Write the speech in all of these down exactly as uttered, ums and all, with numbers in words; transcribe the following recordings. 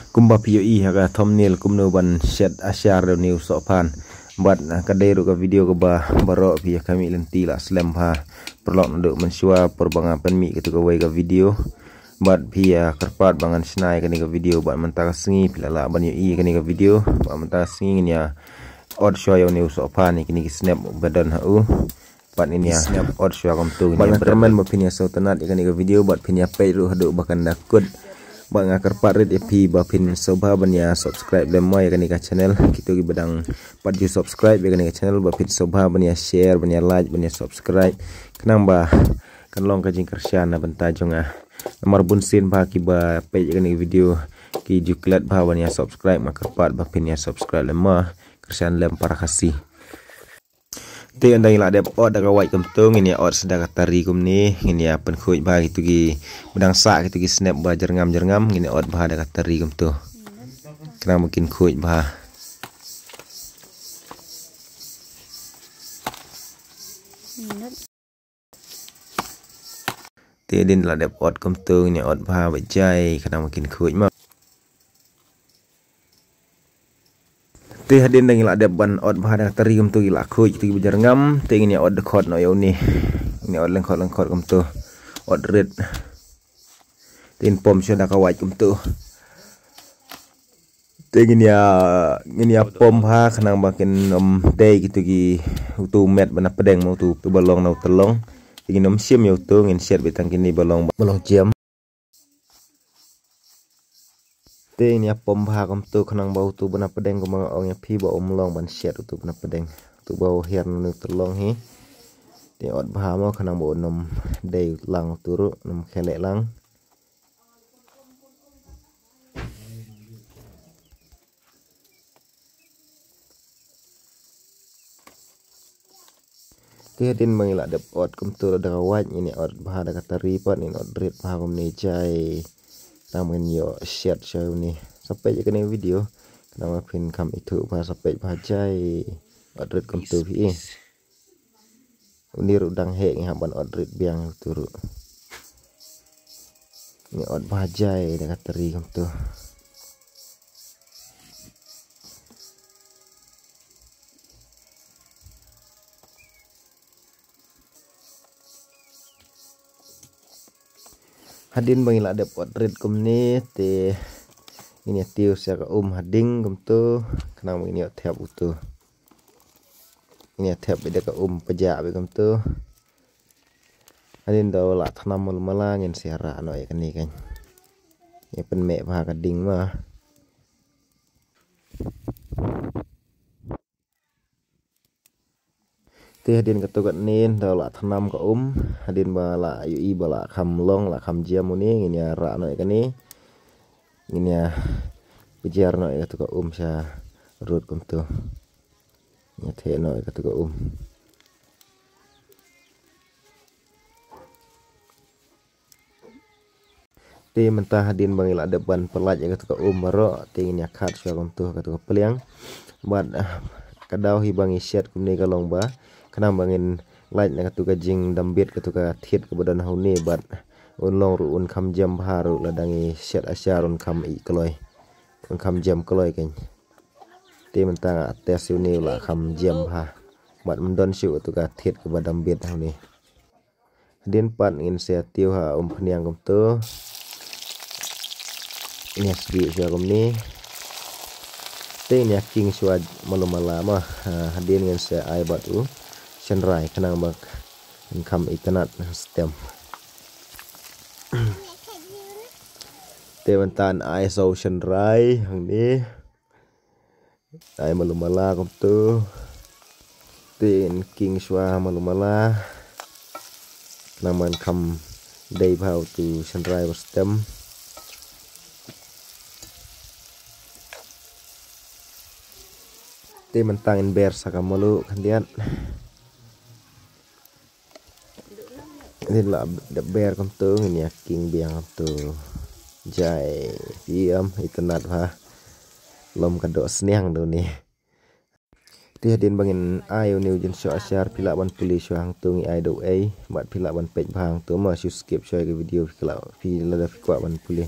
Kumba phi ïohi ha ka thumbnail kumno ban shet ashar da une u sohphan. Bad, ah, ka dei ruh ka video kaba baroh phi ïa ka mih lynti la slem bha. Paralok naduh mynshuwa por ba nga pynmih katu kawei ka video. Bad phi ïa kyrpad ba ngan shna ïa kane ka video bad mynta ka sngi phi la lah ban ïohi ïa kane ka video. Bad mynta ka sngi ngin ïa ot shuwa ïa une u sohphan ïa kine ki snep ba don ha u. Bad ngin ïa ot shuwa kumtu ngin ïa bret. Bad nga kyrmen ba phin ïa sngewtynnat ïa kane ka video bad phin ïa peit ruh haduh ba kan da kut. Bad nga kyrpad rit ïa phi ba phin sngewbha ban ïa subscribe lem mo ïa kane ka channel. Kito kiba dang pat ju subscribe ïa kane ka channel ba phin sngewbha ban ïa share, ban ïa like, ban ïa subscribe. Khnang ba kan long ka jingkyrshan na bynta jong nga. Namar bunsien ba kiba peit ïa kane ka video ki ju klet bha ban ïa subscribe, nga kyrpad ba phin ïa subscribe lem mo. Kyrshan lem para Khasi. Te ynda ngi la dep ot da ka wait kumtu ngin ïa ot sa da ka tari kumne, ngin ïa pynkhuid bha kito kiba dang sah, kito ki snep ba jyrngam jyrngam, ngin ïa ot bha da ka tari kumtu. Khnang ba kin khuid bha. Te hadien la dep ot kumtu ngin ïa ot bha ba jai khnang ba kin khuid mo. Te hadien da ngi la dep ban ot bha da ka tari kumtu ki la khuid kito kiba jyrngam, te ngin ïa ot dkhot noh ïa une. Ngin ïa ot lyngkhot lyngkhot kumtu. Ot rit. Te ngin pom shuwa da ka wait kumtu. Te ngin ïa, ngin ïa pom bha khnang ba kin ym dei kito ki, utu u met ba na pdeng mo, utu, utu ba long na u tyllong. Te ngin ym shim ïa utu, ngin shet beit tang kine ba long, ba long jem. Te ngin ïa pom bha kumtu khnang ba utu ba na pdeng kumba nga ong ïa phi ba um long ban shet utu ba na pdeng. Utu ba u hiar na u tyllong hi. Te ot bha mo khnang ba un ym dei lang utu ruh, un ym kheleh lang. Te hadien ba ngi la dep ot kumtu da ka wait, ngin ïa ot bha da ka tari pat, ngin ot rit bha kumne jai. Khnang ba ngin ïoh shet shuwa une. Sa peit ïa kane ka video khnang ba phin kham ithuh bha, sa peit bha jai. Ot rit kumtu phi i. Une ruh dang heh, ngi hap ban ot rit biang utu ruh. Ngi ot bha jai da ka tari kumtu. Hadien ba ngi la dep ot rit kumne te ngin ïa tiew sha ka um ha ding kumtu khnang ba ngin ïoh thep utu. Ngin ïa thep beit da ka um pajah beit kumtu. Hadien da la thnam malu mala ngin sa rah noh ïa kane kan. Ïa pynmeh bha ka ding ma. Te hadien katu katne da la thnam ka um, hadien ba la ïohi ba la kham long, la kham jem une, ngin ïa rah noh ïa kane. Ngin ïa pynjer noh ïa katu ka um sha rud kumtu. Ngin ïa theh noh ïa katu ka um. Te mynta hadien ba ngi la dep ban pyllait ïa katu ka um baroh, te ngin ïa khat shuwa kumtu ha katu ka pliang. Bad, ah, ka daw hi ba ngi shet kumne ka long ba khnang ba ngin lait na katu ka jingdam bit katu ka thied kaba don ha une bad un long ruh un kham jem bha ruh lada ngi shet ashar un kham ih kloi. Un kham jem kloi kan. Te mynta nga test ïa une u la kham jem bha. Bad ym don shuh katu ka thied kaba dam bit ha une. Hadien pat ngin sa tiew ha um phniang kumtu. Ngin ïa sbih shuwa kumne. Te ngin ïa king shuwa malu mala ma. Ha, hadien ngin sa ai bad u shynrai khnang ba kan kham itynnad stem. Te mynta ngan ai sa u shynrai hangne. Ai malu mala kumtu. Te ngin king shuwa malu mala. Namar kham dei bha utu shynrai ba stem. Te mynta ngin ber sa ka malu khyndiat. Ngin la dep ber kumtu, ngin ïa king biang kumtu. Jai, phi ïam, itynnad bha. Lum ka doh sniang tu ne. Te hadien ba ngin ai une u jingïashoh ashar, phi lah ban pule shuwa hangtu ngi ai da u ei, bad phi lah ban peit bha hangtu, ma shu skip shuwa ïa ka video phi lah, phi lada phi kwah ban pule.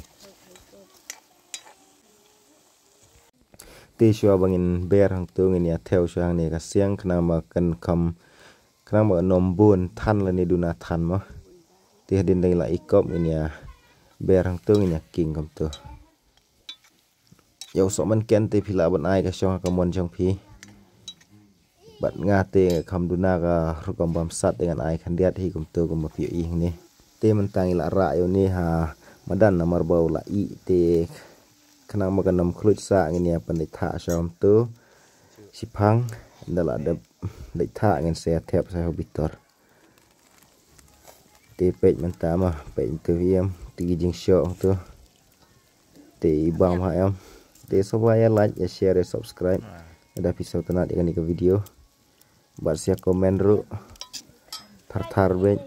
Te shuwa ba ngin ber hangto ngin ïa thew shuwa hangne ka siang khnang ba kan kham, khnang ba nym bun than lane duna than mo. Te hadien dang la i kop ngin ïa ber hangto ngin ïa king kumto. Ïa u sohmynken te phi lah ban ai ka shong ha ka mon jong phi. Bad nga te kham duna ka rukom bamsat te ngan ai khyndiat hi kumto kumba phi ïohi hangne. Te mynta ngi la rah ïa une ha madan namar ba u la ih te khnang ba kan nym khluit sah ngin ïa pynleit thah sha kumto. Shiphang ynda la dep leit thah ngin sa ïa thep sha ha bitor. Te peit mynta ma, peit mynta phi ïam, te ki jingshoh hangto. Te i bam ha ïam. Te sngewbha ïa like, ïa share, ïa subscribe. Lada phi sngewtynnat ïa kane ka video. Bad sa ïa comment ruh. Thar thar beit.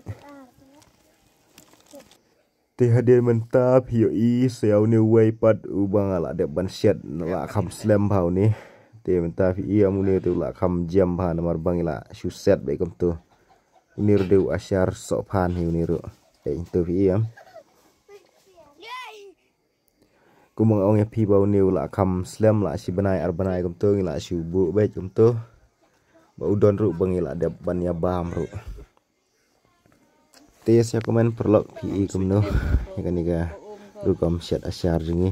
Te hadien mynta phi ïohi sa ïa une uwei pat uba nga la dep ban shet, la kham slem bha une. Te mynta phi ïam une te u la kham jem bha namar ba ngi la shu set beit kumto. Une ruh dei u ashar sohphan hi une ruh. Te hangto phi ïam. Kumba nga ong ïa phi ba une u la kham slem, la shi bnai ar bnai kumto ngi la shu buh beit kumto. Ba u don ruh ba ngi la dep ban ïa bam ruh. Te sa ïa comment paralok phi i kumno ïa kane ka rukom shet ashar jong ngi.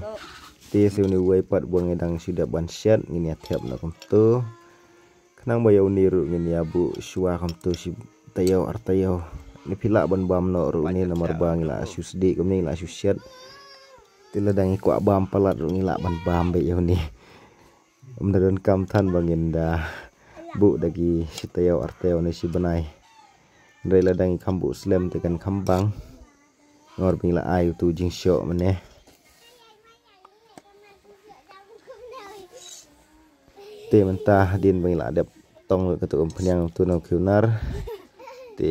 Te sa une uwei pat ba ngi dang shu dep ban shet ngin ïa thep noh kumto. Khnang ba ïa une ruh ngin ïa buh shuwa kumto shi taïew ar taïew. Ne phi lah ban bam noh ruh une namar ba ngi la shu sdih kumne ngi la shu shet. Te lada ngi kwah bam palat ruh ngi lah ban bam beit ïa une. Ym da donkam than ba ngin da buh da ki shi taïew ar taïew ne shi bnai. Hynrei lada ngi kham buh slem te kan kham bang. Namar ba ngi la ai uto u jingshoh mynne. Te mynta hadien ba ngi la dep tong lut kato umphniang uto na u khiew nar. Te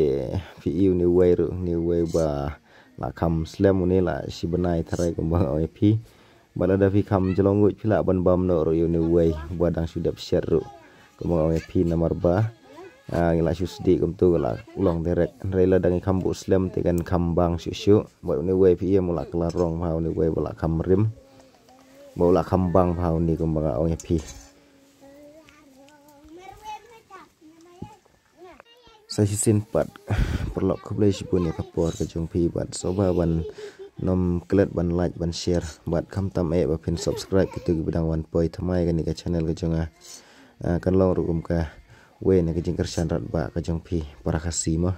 phi i une uwei ruh, une uwei ba la kham slem une la shi bnai tharai kumba nga ong ïa phi. Bad lada phi kham jlong nguid phi lah ban bam noh ruh ïa une uwei ba dang shu dep shet ruh. Kumba nga ong ïa phi namar ba ah, ngi la shu sdih kumto ka la long direct. Hynrei lada ngi kham buh slem te kan kham bang shuh shuh. Bad une uwei phi ïam u la kylla rong bha une uwei ba la kham rim. Ba u la kham bang bha une kumba nga ong ïa phi. Sa shisien pat paralok khublei shibun ïa ka por ka jong phi bad sngewbha ban nym klet ban like ban share bad khamtam eh ba phin subscribe kito kiba dang wan poi thymmai kane ka channel ka jong nga. Ah, kan long ruh kum kawei na ka jingkyrshan radbah ka jong phi para Khasi mo.